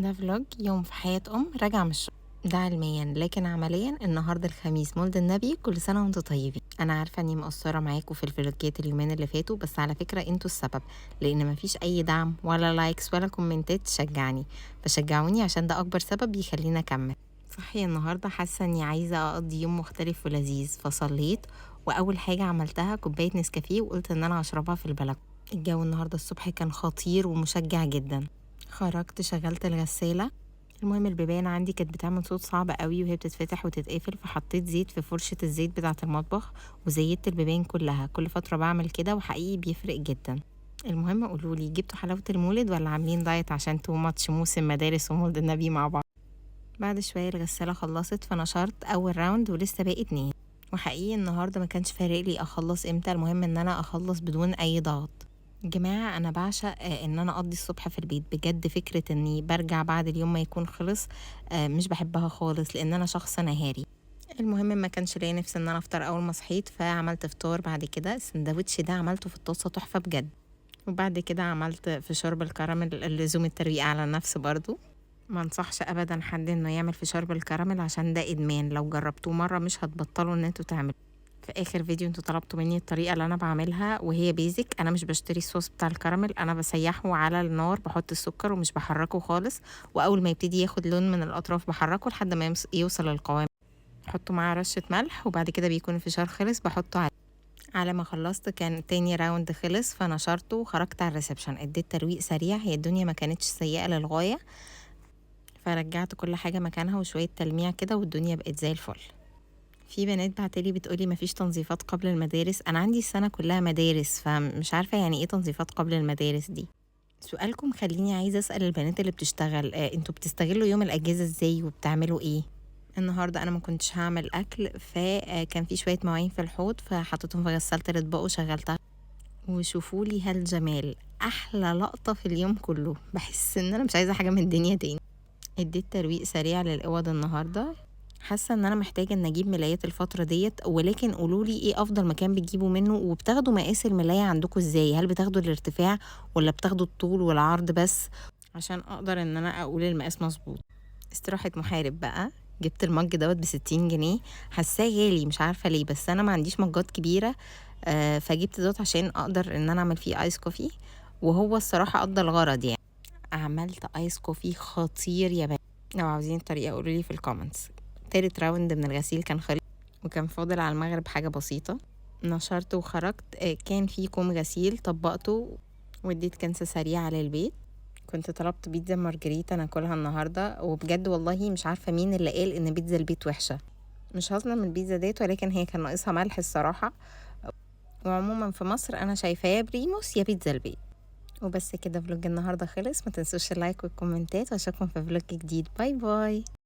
ده vlog يوم في حياة أم راجعة من الشغل. ده علميا، لكن عمليا النهارده الخميس مولد النبي، كل سنة وانتم طيبين. انا عارفة اني مقصرة معاكم في الفلوجات اليومين اللي فاتوا، بس على فكرة انتوا السبب، لان مفيش اي دعم ولا likes ولا كومنتات تشجعني، فشجعوني عشان ده اكبر سبب بيخليني اكمل. صحي النهارده حاسة اني عايزة اقضي يوم مختلف ولذيذ، فصليت واول حاجة عملتها كوباية نسكافيه وقلت ان انا هشربها في البلكونة. الجو النهارده الصبح كان خطير ومشجع جدا. خرجت شغلت الغسالة. المهم البيبان عندي كانت بتعمل صوت صعب قوي وهي بتتفتح وتتقفل، فحطيت زيت في فرشة الزيت بتاعة المطبخ وزيتت البيبان كلها. كل فترة بعمل كده وحقيقي بيفرق جدا. المهم قولولي، جبتوا حلاوة المولد ولا عاملين diet عشان too much موسم مدارس ومولد النبي مع بعض؟ بعد شوية الغسالة خلصت، فنشرت أول round ولسه باقي 2. وحقيقي النهاردة ما كانش فارق لي أخلص امتى، المهم ان انا اخلص بدون اي ضغط. جماعة أنا بعشق إن أنا أقضي الصبح في البيت بجد. فكرة إني برجع بعد اليوم ما يكون خلص مش بحبها خالص، لأن أنا شخص نهاري. المهم ما كانش ليا نفس إن أنا أفطر أول ما صحيت، فعملت فطار بعد كده. السندوتش ده عملته في الطاسة تحفة بجد. وبعد كده عملت فشار بالكراميل لزوم الترويق على النفس برضو. ما انصحش ابدا حد انه يعمل فشار بالكراميل عشان ده ادمان، لو جربتوه مره مش هتبطلوا ان انتوا تعملوه. في اخر فيديو انتوا طلبتوا مني الطريقه اللي انا بعملها وهي basic. انا مش بشتري الصوص بتاع الكراميل، انا بسيحه على النار، بحط السكر ومش بحركه خالص، واول ما يبتدي ياخد لون من الاطراف بحركه لحد ما يوصل للقوام، بحطه معاه رشه ملح، وبعد كده بيكون الفشار خلص بحطه عليه. على ما خلصت كان تاني round خلص، فنشرته وخرجت على ال reception، اديت ترويق سريع. هي الدنيا ما كانتش سيئه للغايه، فرجعت كل حاجه مكانها وشويه تلميع كده والدنيا بقت زي الفل. في بنات بعتلي بتقولي مفيش تنظيفات قبل المدارس. انا عندي السنه كلها مدارس، فمش عارفه يعني ايه تنظيفات قبل المدارس دي. سؤالكم خليني عايزه اسال البنات اللي بتشتغل، انتوا بتستغلوا يوم الاجازه ازاي وبتعملوا ايه؟ النهارده انا ما كنتش هعمل اكل، فكان في شويه مواعين في الحوض فحطيتهم في غساله الاطباق وشغلتها. وشوفوا لي هالجمال، احلى لقطه في اليوم كله. بحس ان انا مش عايزه حاجه من الدنيا تاني. اديت ترويق سريع للاوض النهارده. حاسه ان انا محتاجه ان اجيب ملايات الفتره ديت، ولكن قولوا لي ايه افضل مكان بتجيبوا منه، وبتاخدوا مقاس الملايه عندكم ازاي؟ هل بتاخدوا الارتفاع ولا بتاخدوا الطول والعرض بس، عشان اقدر ان انا اقول المقاس مظبوط. استراحه محارب بقى. جبت ال mug دوت ب60 جنيه، حاساه غالي مش عارفه ليه، بس انا ما عنديش مجات كبيره، فجبت دوت عشان اقدر ان انا اعمل فيه ice coffee، وهو الصراحه قضى الغرض. يعني عملت ice coffee خطير يا بنات. لو عاوزين الطريقه قولوا لي في ال comments. تالت round من الغسيل كان خلص وكان فاضل على المغرب حاجة بسيطة. نشرت وخرجت، كان في كوم غسيل طبقته واديت كنسة سريعة للبيت. كنت طلبت بيتزا مارجريتا ناكلها النهاردة، وبجد والله مش عارفة مين اللي قال ان بيتزا البيت وحشة. مش هظلم البيتزا ديت، ولكن هي كان ناقصها ملح الصراحة. وعموما في مصر انا شايفاه يا بريموس يا بيتزا البيت. وبس كده vlog النهارده خلص. ما تنسوش ال like والكومنتات، واشوفكم في vlog جديد. bye bye.